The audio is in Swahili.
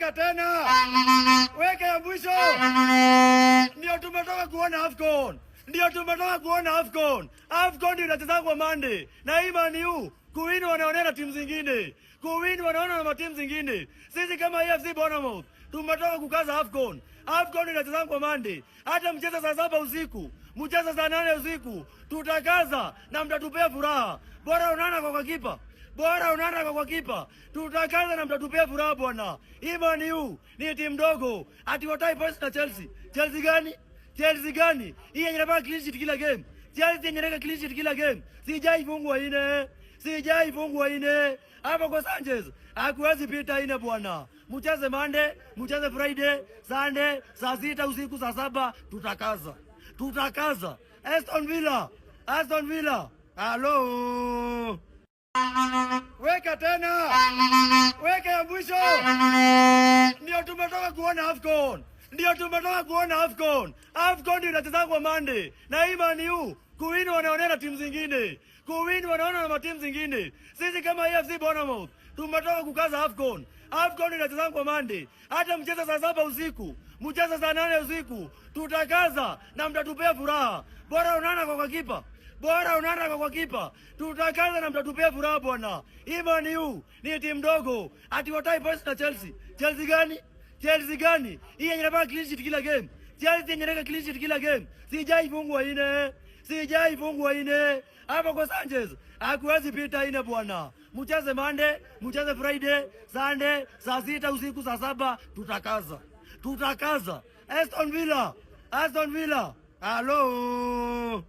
Weka tena, weka ya mwisho. Ndio tumetoka kuona AFCON, ndio tumetoka kuona AFCON. AFCON ndio inacheza kwa Monday na hii Man U kuwin wanaonea na timu zingine, kuwin wanaona na matimu zingine. Sisi kama AFC Bournemouth tumetoka kukaza AFCON. AFCON inacheza kwa Monday, hata mcheza saa 7 usiku, mcheza saa 8 usiku, tutakaza na mtatupea furaha. Bora unaona kwa kipa, bora unaona kwa kipa, tutakaza na mtatupea furaha bwana. Hii Man U ni timu ndogo, ati watie points na Chelsea. Chelsea gani? Chelsea gani? Hii yenye inafanya clean sheet kila game. Chelsea yenye inaweka clean sheet kila game. Sijai fungwa ine. Sijai fungwa ine. Hapo kwa Sanchez hakuwezi pita ine bwana. Mcheze Monday, mcheze Friday, Sunday, saa 6 usiku, saa 7 tutakaza. Tutakaza. Aston Villa. Aston Villa. Hello. Weka tena. Weka ya mwisho. Ndio tumetoka kuona AFCON. Ndio tumetoka kuona AFCON. AFCON ndio inacheza kwa Monday. Na hii Man U kuwin wanaonea na timu zingine. Kuwin wanaona na matimu zingine. Sisi kama AFC Bournemouth tumetoka kukaza AFCON. AFCON inacheza kwa Monday. Hata mcheza saa 7 usiku, mcheza saa 8 usiku, tutakaza na mtatupea furaha. Bora unaona kwa kipa. Bora unaona kwa kipa. Tutakaza na mtatupea furaha bwana. Hii Man U ni timu ndogo. Ati watie points na Chelsea. Chelsea gani? Chelsea gani? Hii yenye inafanya clean sheet kila game. Chelsea yenye inaweka clean sheet kila game. Sijai fungwa ine. Sijai fungwa ine. Hapo kwa Sanchez hakuwezi pita ine bwana. Mcheze Monday, mcheze Friday, Sunday, saa 6 usiku, saa 7 tutakaza. Tutakaza. Aston Villa. Aston Villa. Hello.